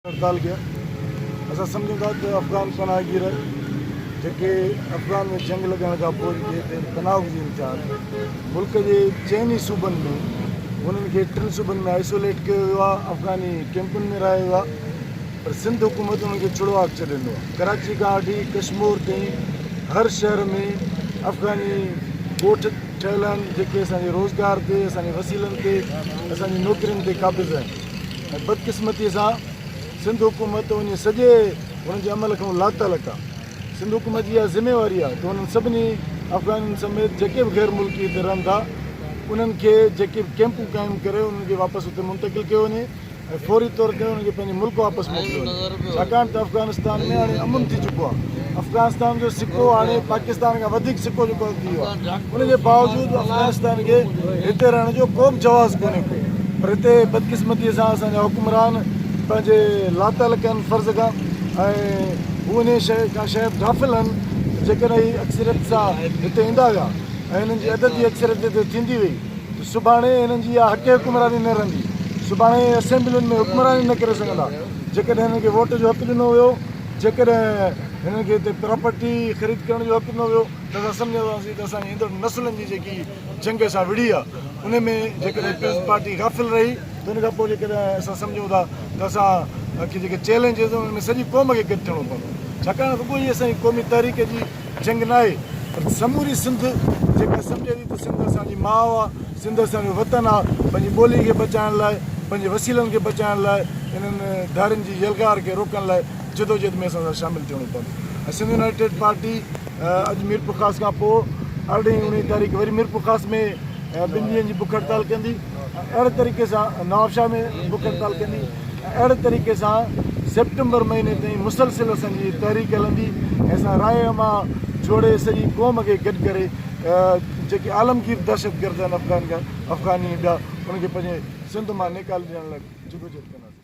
هڙتال ڪيا. اسان سمجهون ٿا ته افغان پناهگير جيڪي افغان ۾ جنگ لڳڻ کان پوء جيڪي هتي پناهه گزين ٿيا آهن، ملڪ جي چئن ئي صوبن ۾ انهن کي ٽن صوبن ۾ آئسوليٽ ڪيو ويو آهي، افغاني ڪيمپن ۾ رهايو ويو آهي پر سنڌ حڪومت انهن کي ڇڙواڳ ڇڏي ڏنو آهي. ڪراچي کان وٺي ڪشمور تائين هر شهر ۾ افغاني ڳوٺ ٺهيل آهن جيڪي اسان جي روزگار تي، اسان جي وسيلن تي، اسان جي نوڪرين تي قابض آهن. ۽ بدقسمتيء سان سنڌ حڪومت انهي سڄي انهن جي عمل کان لاتعلق آهي. سنڌ حڪومت جي اها ذميواري آهي ته انهن سڀني افغانين سميت جيڪي به غير ملڪي هتي رهن ٿا انهن کي جيڪي به ڪيمپون قائم ڪري انهن کي واپس اتي منتقل ڪيو وڃي ۽ فوري طور تي انهن کي پنهنجي ملڪ واپس موڪليو وڃي ڇاڪاڻ ته افغانستان ۾ هاڻي امن ٿي چڪو آهي افغانستان جو سڪو هاڻي پاڪستان کان وڌيڪ سڪو جيڪو ٿي ويو آهي ان جي باوجود افغانستان کي هتي رهڻ جو ڪو به جواز ڪونهي ڪو پر هتي بدقسمتي سان اسان جا حڪمران پنهنجي لاتعلق آهن فرض کان ۽ هو انهي شيء کان شايد غافل آهن ته جيڪڏهن هي اڪثريت سان هتي ايندا ويا ۽ هنن جي عددي اڪثريت هتي ٿيندي وئي ته سڀاڻي هنن جي اها حق حڪمراني نه رهندي، سڀاڻي هي اسيمبلين ۾ حڪمراني نه ڪري سگهندا، جيڪڏهن هنن کي ووٽ جو حق ڏنو ويو، جيڪڏهن هنن کي هتي پراپرٽي خريد ڪرڻ جو حق ڏنو ويو ته اسان سمجهنداسين ته اسان جي ايندڙ نسلن جي جيڪي جنگ اسان وڙهي آهي ان ۾ جيڪڏهن پيپلز پارٽي غافل رهي ته ان کان پوء جيڪڏهن اسان سمجهون ٿا ته اسان کي جيڪي چئلينجز آهن انهن ۾ سڄي قوم کي گڏ ٿيڻو پوندو ڇاڪاڻ رڳو هي اسان جي قومي تحريڪ جي جنگ ناهي پر سموري سنڌ جيڪا سمجهي ٿي ته سنڌ اسان جي ماء آ، سنڌ اسان جو وطن آ، پنهنجي ٻولي کي بچائڻ لاء، پنهنجي وسيلن کي بچائڻ لاء انهن ڌارين جي يلغار کي روڪڻ لاء جدوجهد ۾ اسان سان شامل ٿيڻو پوندو ۽ سنڌ يونائيٽيڊ پارٽي اڄ ميرپورخاص کان پوء ارڙهين اوڻيهين تاريخ وري ميرپورخاص ۾ ٻن ڏينهن جي بک هڙتال ڪندي ۽ اهڙي طريقي سان نوابشاهه ۾ بک هڙتال ڪندي ۽ اهڙي طريقي سان سيپٽمبر مهيني تائين مسلسل اسان جي تحريڪ هلندي ۽ اسان راء عامه جوڙي سڄي قوم کي گڏ ڪري جيڪي عالمگير دهشتگرد آهن افغان افغاني ۽ ٻيا انهن کي پنهنجي سنڌ مان نيڪالي ڏيڻ لاء جدوجهد ڪنداسين.